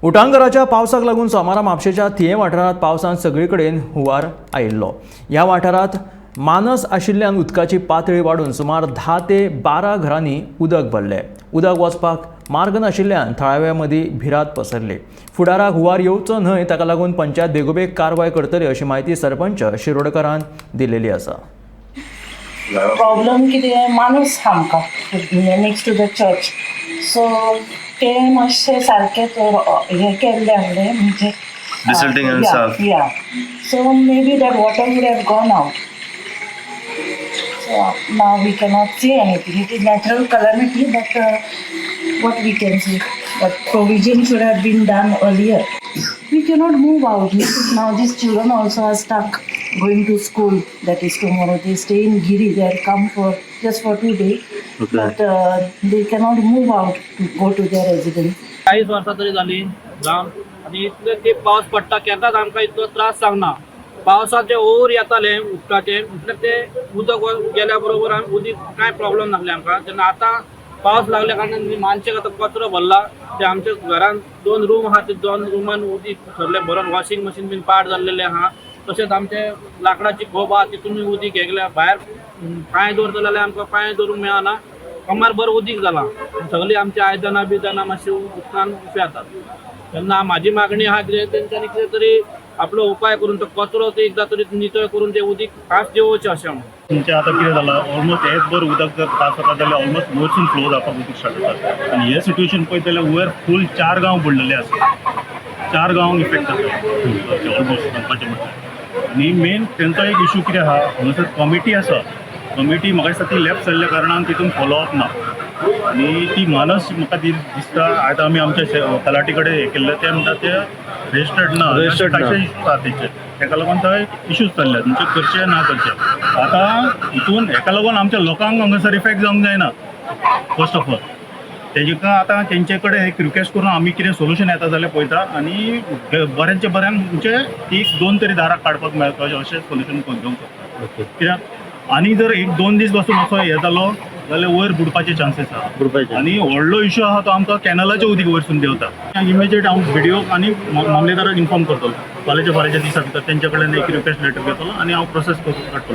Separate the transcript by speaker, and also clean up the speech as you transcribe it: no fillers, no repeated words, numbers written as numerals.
Speaker 1: उटांगराच्या पावसाक लागून सोमारा म्हापशेच्या थिये वाठारांत पावसान सगळे कडेन हुंवार आयिल्लो. ह्या वाठारांत मानस आशिल्ल्यान उदकाची पातळी वाडून सुमार 10 ते 12 घरांनी उदक भरलें. उदक वचपाक मार्ग नाशिल्ल्यान थळाव्या मदीं भिरांत पसरली. फुडाराक हुंवार येवचो न्हय ताका लागून पंचायत बेगोबेग कारवाय करतली अशी म्हायती सरपंच शिरोडकरान दिलेली आसा.
Speaker 2: प्रॉब्लम कितें, माणूस आमकां next to the church, so ते मातशें सारकें हें केल्लें आहलें म्हणजे
Speaker 3: Desilting and stuff.
Speaker 2: Yeah, so maybe that water would have gone out. So now we cannot see anything. It is natural calamity, but what we can see, but provision should have been done earlier. We cannot move out. Now these children also are stuck going to school. That is tomorrow. They stay in Giri. They have come for just for 2 days, but they cannot move out to go to their residence.
Speaker 4: 40 वर्सां तरी जाली जावन आनी इतले तेंप पावस पडटा, केन्नाच आमकां इतलो त्रास जावना. पावसाचे ओर येताले उदकाचे, म्हटल्यार ते उदक गेल्या बरोबर आमी उदीक कांय प्रॉब्लम नासले आमकां. तेन्ना आतां पावस लागल्या कारणान मानशेक आतां कचरो भरला. ते आमच्या घरान दोन रूम आहा, ते दोन रुमान उदीक सगळें भरून वॉशिंग मशीन बीन पाड जाल्लेलें आहा. तशेंच आमचे लांकडाची खोप आहा, तितूनय उदीक हेगल्या भायर पांय दवरतले जाल्यार आमकां पांय दवरूंक मेळना. कमर भर उदीक जालां. सगळीं आमची आयदनां बियदनां मातशी उदकान उफेतात. तेन्ना म्हाजी मागणी आहा कितें, तेंच्यांनी कितें तरी आपलो उपाय करून तो कचरो ते एकदां तरी नितळ करून ते उदीक फास्ट देंवोवचें अशें म्हणून.
Speaker 5: तुमचें आतां कितें जालां, ऑलमोस्ट हेच भर उदक जर त्रास जाता जाल्यार ऑलमोस्ट वयरसून फ्लो जावपाक उदीक स्टार्ट जाता आनी हे सिट्युएशन पळयत जाल्यार वयर फूल चार गांव बुडलेले आसा. चार गांवांक इफेक्ट जाता ऑलमोस्ट सांगपाचें म्हटल्यार. आनी मेन तेंचो एक इशू कितें आहा, हांगासर कमिटी आसा. कमिटी म्हाका दिसता ती लॅप्स जाल्ल्या कारणान तितून फॉलोअप ना आनी ती मानस म्हाका दिसता. आतां आमी आमच्या तलाठी कडेन हें केल्लें, ते म्हणटा ते रजिस्टर्ड ना.
Speaker 3: Registered ना.
Speaker 5: कांयशे इश्यूज आहा तेचे, तेका लागून थंय इश्यूज चल्ल्यात, म्हणजे करचे ना करचे. आतां हितून हेका लागून आमच्या लोकांक हांगासर इफेक्ट जावंक जायना फर्स्ट ऑफ ऑल. तेजेका आतां तेंचे कडेन एक रिक्वेस्ट करून आमी कितें सोल्युशन येता जाल्यार पळयता आनी बऱ्यांच्या बऱ्यान म्हणजे एक दोन तरी दारां काडपाक मेळटा अशें सोल्युशन घेवंक शकता. कित्याक आनी जर एक दोन दीस पासून असो हें जालो जाल्यार वयर बुडपाचे चान्सीस आहा.
Speaker 3: बुडपाचे.
Speaker 5: आनी व्हडलो इशू आहा तो आमकां कॅनलाचें उदीक वयरसून देंवता. इमिजिएट हांव बीडीओ आनी मामलेदाराक इन्फॉर्म करतलो. फाल्यांच्या फाल्यांच्या दिसा भितर तेंच्या कडल्यान एक रिक्वेस्ट लेटर घेतलो आनी हांव प्रोसेस करून काडटलो.